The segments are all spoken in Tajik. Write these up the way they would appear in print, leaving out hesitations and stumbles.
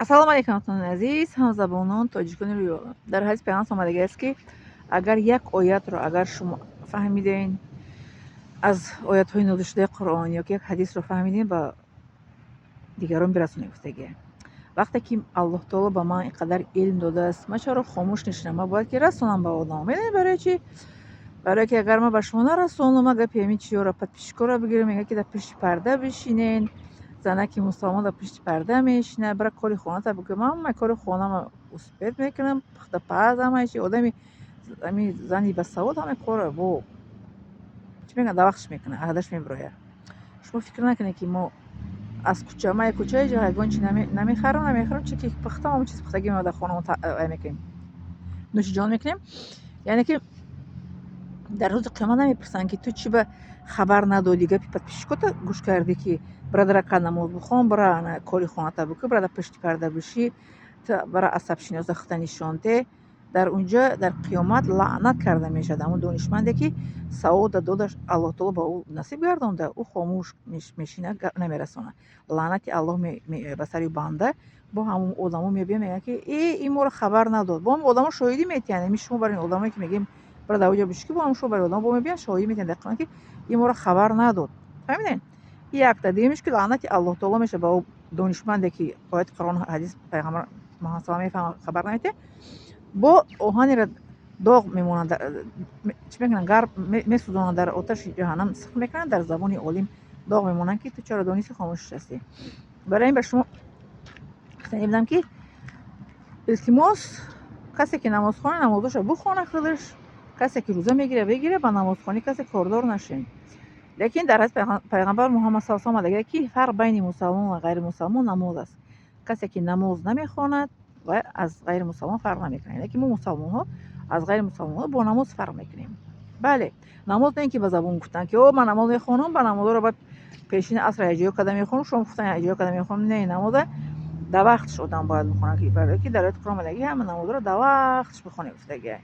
Ассалому алайкум, ҳамватанони азиз, ҳамзабонон, тоҷикони рӯи олам. Дар ҳадис Пайғамбар омадагиаст, ки агар як оятро агар шумо фаҳмиден аз оятҳои нозилшудаи Қуръон ё ки як ҳадисро фаҳмидем, ба дигарон бирасонед, гуфтагия. Вақте ки Аллоҳ таоло ба ман ин қадар илм додааст, ман чаро хомӯш нишинам? Ман бояд ки расонам ба одамон. Медонед, барои чӣ? Барое ки агар ман ба шумо нарасонам, ман гапи ҳамин чиёро, подписчикоро бигирам, мегӯяд, ки дар пишти парда бишинен, занаки мусалмон дар пишти парда мешинад, бара кори хоната бикун. Ман ҳамаи кори хонама успеть мекунам, пухтапаз, ҳамаи чи. Одами ами зани басавод ҳамаи корро бо чӣ мегӯянд, дар вақташ мекунад, аҳдаш мебирояд. Шумо фикр накунед, ки мо аз кӯча, ман кӯча ҳеҷ ягон чи намехарам, чи ки пухтам, ҳамон чиз пухтагӣ мо дар хонамо мекунем, нӯшиҷон мекунем. Яъне ки дар рӯзи қиёмат намепурсанд, ки ту чӣ ба хабар надодӣ, гапи подписчикота гӯш кардӣ, ки бара дар ракат намоз бихон, бара кори хоната бикун, бара дар пишти парда бишӣ, бара асабшиноса худта нишон де. Дар унҷа, дар қиёмат, лаънат карда мешавад ҳамон донишманде, ки савода додаш, Аллоҳ таоло ба ӯ насиб гардонда, ӯ хомӯш мешинад, намерасонад. Лаънати Аллоҳ меояд ба сари банда. Бо ҳамон одамо мебиёянд, мегӯянд, ки э, ин моро хабар надод. Бо ҳамон одамо шоҳидӣ метиҳанд. Ами шумо барои одамое, ки мегӯем, бара дар оҷа бишӣ, ки бо ҳамон шумо барои одамо бо мебиёянд, шоҳидӣ метиҳанд дар қиёмат, ки ин моро хабар надод. Фаҳмидед? Якта дуюмиш, ки лаънати Аллоҳ таоло мешавад ба ӯ донишманде, ки ояти Қуръон, ҳадис Пайғамбар Муҳаммад салам мефаҳмад, хабар наметиҳад. Бо оҳанеро доғ мемонанд, чӣ мекунанд, гарм месӯзонанд, дар оташи ҷаҳаннам сих мекунанд, дар забони олим доғ мемонанд, ки ту чаро донисти, хомӯш нишастӣ. Барои ин ба шумо гуфтанӣ будам, ки илтимос, касе ки намозхона, намозошро бихона худаш, касе ки рӯза мегирад, бигирад, ба намозхонӣ касе кордор нашед. Лекин дар ҳадис Пайғамбар Муҳаммад саллаллоҳу алайҳи омадагист, ки фарқ байни мусалмон ва ғайримусалмон намоз аст. Касе ки намоз намехонад, ва аз ғайримусалмон фарқ намекунад. Яъне ки мо, мусалмонҳо, аз ғайримусалмонҳо бо намоз фарқ мекунем. Бале, намоз не ин ки ба забон гуфтан, ки о, ман намоз мехонам, ба намозҳоро баъд пешини аср якҷоя карда мехонам, шом хуфтан якҷоя карда мехонам. Не, намоза дар вақташ одам бояд бихонад, ки барое ки дар ояти Қуръон омадагӣ, ҳама намозҳоро дар вақташ бихонед, гуфтагиай.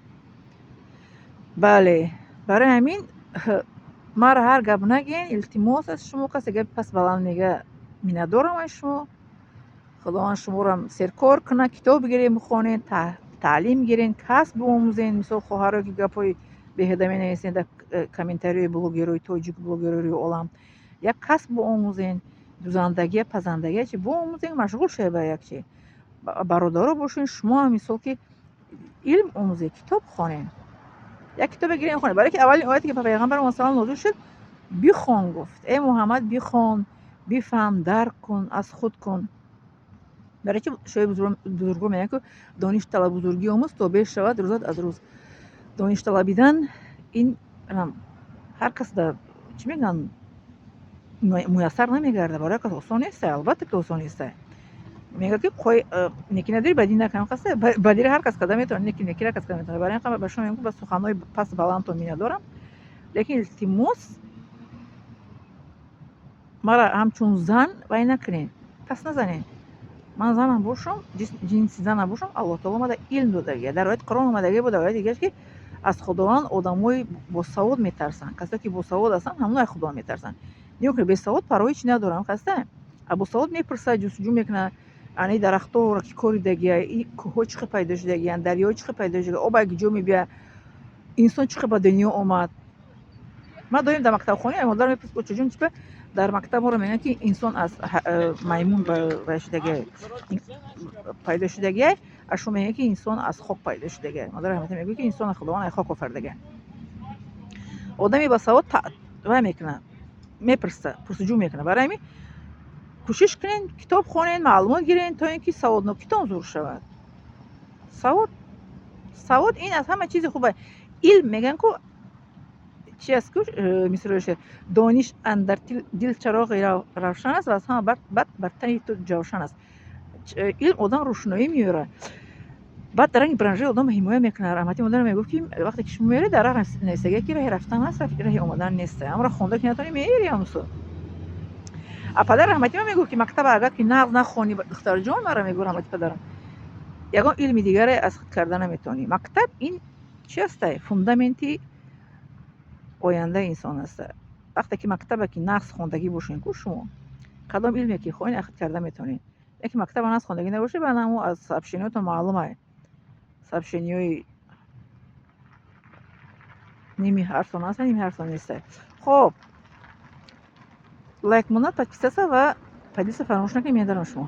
Бале, барои ҳамин маро ҳар гап нагӯен, илтимос аз шумо. Касе гапи пас баланд мега, миннатдорам аз шумо. Худованд шуморо серкор кунад. Китоб бигиред, бихонед, таълим гирен, касб биомӯзен. Мисол, хоҳаро, ки гапҳои беҳуда менависед дар комментарияи блогерҳои тоҷик, блогерҳои рӯи олам, як касб биомӯзен, дузандагия, пазандагия чи биомӯзен, машғул шавед ба як чи. Бародаро бошен шумо ҳам, мисол, ки илм омӯзед, китоб хонед, як китобе гирен, хонед. Барое ки аввалин ояте, ки ба Пайғамбар салам нозил шуд, «Бихон», гуфт, «Эй Муҳаммад, бихон, бифаҳм, дарк кун, аз худ кун». Барои чи шоири бузургвор мегӯяд, ки «Дониш талаб, бузургӣ омӯз, то беш шавад рӯзат аз рӯз». Дониш талабидан ин ҳар кас да, чӣ мегӯянд, муяссар намегардад. Барои кас осон неста, албатта ки осон неста. Мегӯяд, ки қой некӣ надорӣ, бадӣ накун. Қаста бадиро ҳар кас карда метавонад, неки некиро ҳар кас карда метавонад. Барои ин ба шумо мегӯям, ба суханҳои пас баландтон миннатдорам, лекин илтимос, мара ҳамчун зан вай накунед, пас назанед. Ман занам бошам, ҷинси занам бошам, Аллоҳ таоло омада илм додагия. Дар ояти Қуръон омадагия бо дар ояти дигараш, ки аз Худованд одамои босавод метарсанд. Касое ки босавод ҳастанд, ҳамоно аз Худованд метарсанд. Нигоҳ кунед, бесавод парвои чӣ надорам, хаста а босавод мепурсад, ҷустуҷӯ мекунад, ани дарахтҳоро ки коридагия, и кӯҳҳо чӣ хел пайдо шудагиянд, дарёҳо чӣ хел пайдо шуда, об аз куҷо мебиёяд, инсон чӣ хел ба дунё омад. Ман доим дар мактабхона модарам мепурсид: «Очаҷон, чӣ дар мактаб моро мегӯянд, ки инсон аз маймун шудагия, пайдо шудагия, а шумо мегӯянд, ки инсон аз хок пайдо шудагия?» Модар раҳматӣ мегӯяд, ки инсон Худованд аз хок офаридагия. Одами басавод вай мекунад, мепурсад, пурсуҷӯ мекунад. Барои ҳамин кӯшиш кунед, китоб хонед, маълумот гиред, то ин ки саводнокитон зур шавад. Савод ин аз ҳама чизи хуба. Илм мегӯянд ку, чи аст ку мисрои шеър: «Дониш андар дил чароғи равшан аст ва аз ҳама бад бар тани ту ҷавшан аст». Илм одам рӯшноӣ меорад, баъд дар ранги бранжаи одамро ҳимоя мекунад. Раҳматӣ модарам мегуфт, ки вақте ки шумо меред, дар раҳ нависагия, ки роҳи рафтан ҳаст, роҳи омадан нест. Ҳамро хонда ки натавонӣ, меери ҳамсо. А падар раҳматӣ ман мегуфт, ки мактаба агар ки нағз нахонӣ, духтарҷон, мара мегӯ раҳмати падарам, ягон илми дигаре аз худ карда наметавонӣ. Мактаб ин чи ҳастай? Фундаменти ояндаи инсон аст. Вақте ки мактаба ки нағз хондагӣ бошед ку, шумо кадом илме ки хоҳед, аз худ карда метавонед. Яке мактаба нас хондагӣ набошед, баъд ҳамо аз сообщениётон маълумае. Сообщениҳои ними ҳарфтон аст, ними ҳарфтон нестай. Хоб, лайк монад, подписаться ва поделиться фаромӯш накунед. Медарам шумо.